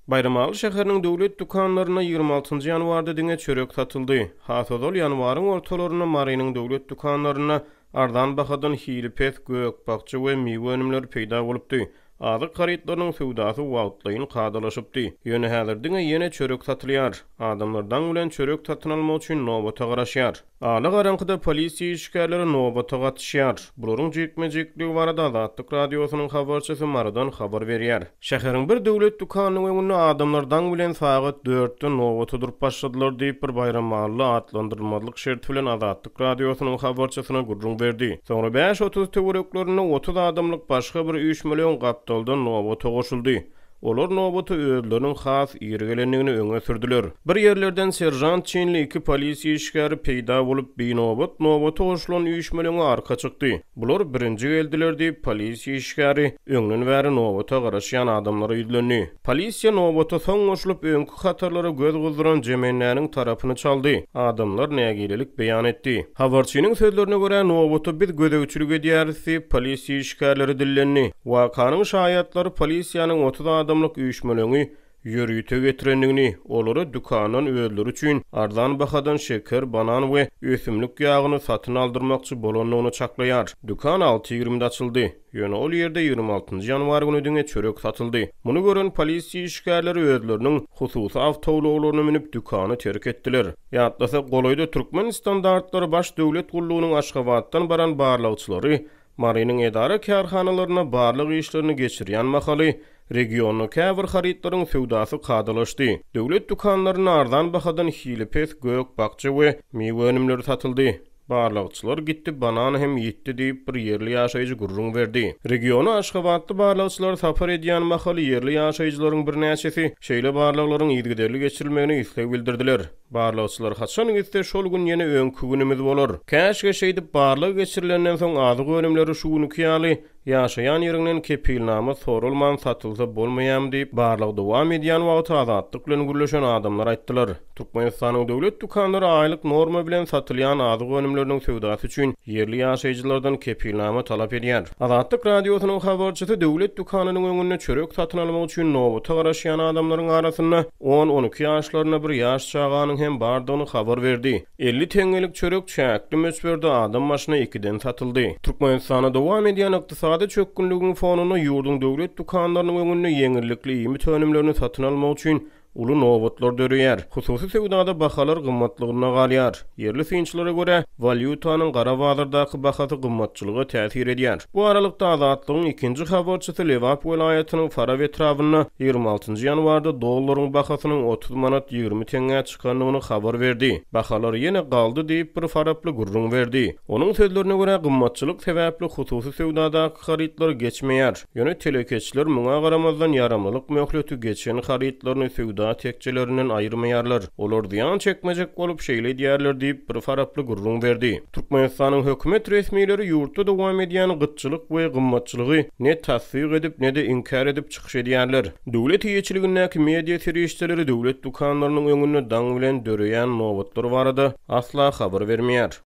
Baýramaly şäheriniň döwlet dükanlarynda 26-njy ýanwarda diňe çörek satyldy. Has ozal, ýanwaryň ortalarynda Marynyň döwlet dükanlarynda arzan bahadan hili pes gök-bakja we miwe önümleri peýda bolupdy. Azyk harytlarynyň söwdasy wagtlaýyn kadalaşypdy. Ýöne häzir diňe ýene çörek satylýar. Adamlar daň bilen çörek satyn almak üçin nobata garaşýar. Ala garaňkyda polisiýa işgärleri nobata gatyşýar. Bularyň jikme-jikligi barada Azatlyk Radiosynyň habarçysy Marydan habar berýär. Şäheriň bir döwlet dükanynyň öňünde adamlar daň bilen sagat dörtden nobata durup başladylar diýip, bir baýrammalyly atlandyrylmazlyk şerti bilen Azatlyk Radiosynyň habarçysyna gürrüň berdi. Soňra 5:30 töwereklerinde 30 adamlyk başga bir üýşmeleň gapdaldan nobata goşuldy. Olar nobata özleriniň has ir gelendigini öňe sürdüler. Bir ýerlerden seržant çinli iki polisiýa işgäri peýda bolup, binobat nobata goşulan üýşmeleňe arka çykdy. Bular birinji geldiler diýip, polisiýa işgäri öňden bäri nobata garaşýan adamlara ýüzlendi. Polisiýa nobata soň goşulyp, öňki hatarlara göz gyzdyran jemendäniň tarapyny çaldy. Adamlar nägilelik beýan etdi. Habarçynyň sözlerine görä, nobata biz gözegçilik edýäris diýip, polisiýa işgärleri dillendi. Wakanyň şaýatlary polisiýanyň 30 adamlyk üýşmeleňi ýörite getirendigini, olara dükandan özleri üçin arzan bahadan şeker, banan we ösümlik ýagyny satyn aldyrmakçy bolandygyny çaklaýar. Dükan alty ýigrimide açyldy. Ýöne ol ýerde 26-njy ýanwar güni diňe çörek satyldy. Muny gören polisiýa işgärleri özleriniň hususy awtoulaglaryna münüp, dükany terk etdiler. Ýatlasak, golaýda Türkmen standartlary baş döwlet gullugynyň Aşgabatdan baran barlagçylary Marynyň edara-kärhanalarynda barlag işlerini geçirýän mahaly, regionda käbir harytlaryň söwdasy kadalaşdy. Döwlet dükanlarynda arzan bahadan hili pes gök-bakja we miwe önümleri satyldy. Barlagçylar gitdi, banan hem ýitdi diýip, bir ýerli ýaşaýjy gürrüň berdi. Regiona aşgabatly barlagçylar sapar edýän mahaly ýerli ýaşaýjylaryň birnäçesi şeýle barlaglaryň yzygiderli geçirilmegine isleg bildirdiler. Barlagçylar haçan gitse, şol gün ýene öňki günümiz bolar. Käşgä şeýdip barlag geçirilenden soň azyk önümleri şu günki ýaly ýaşaýan ýeriňden kepilnama soralman satylsa bolmaýamy diýip, barlag dowam edýän wagty Azatlyk bilen gürleşen adamlar aýtdylar. Türkmenistanyň döwlet dükanlary aýlyk norma bilen satylýan azyk önümleriniň söwdasy üçin ýerli ýaşaýjylardan kepilnama talap edýär. Azatlyk Radiosynyň habarçysy döwlet dükanynyň öňünde çörek satyn almak üçin nobata garaşýan adamlaryň arasynda on-on iki ýaşlarynda bir ýaş çaganyň hem bardygyny habar berdi. 50 teňňelik çörek çäkli möçberde adam başyna ikiden satyldy. Türkmenistanda dowam edýän ykdysady çökgünligiň fonunda ýurduň döwlet dükanlarynyň öňünde ýeňillikli iýmit önümlerini satyn almak üçin uly nobatlar döreýär. Hususy söwdada bahalar gymmatlygyna galýar. Ýerli synçylara görä, walýutanyň gara bazardaky bahasy gymmatçylyga täsir edýär. Bu aralykda, Azatlygyň ikinji habarçysy Lebap welaýatynyň Farap etrabynda 26-njy ýanwarda dollaryň bahasynyň 30 manat 20 teňňä çykandygyny habar berdi. Bahalar ýene galdy diýip, bir faraply gürrüň berdi. Onuň sözlerine görä, gymmatçylyk sebäpli hususy söwdadaky harytlar geçmeýär. Ýöne telekeçiler muňa garamazdan ýaramlylyk möhleti geçen harytlaryny söwda tekjelerinden aýyrmaýarlar. Olar zyýan çekmejek bolup şeýle edýärler diýip, bir faraply gürrüň berdi. Türkmenistanyň hökümet resmileri ýurtda dowam edýän gytçylyk we gymmatçylygy ne tassyk edip, ne-de inkär edip çykyş edýärler. Döwlet eýeçiligindäki media serişdeleri döwlet dükanlarynyň öňünde daň bilen döreýän nobatlar barada asla habar bermeýär.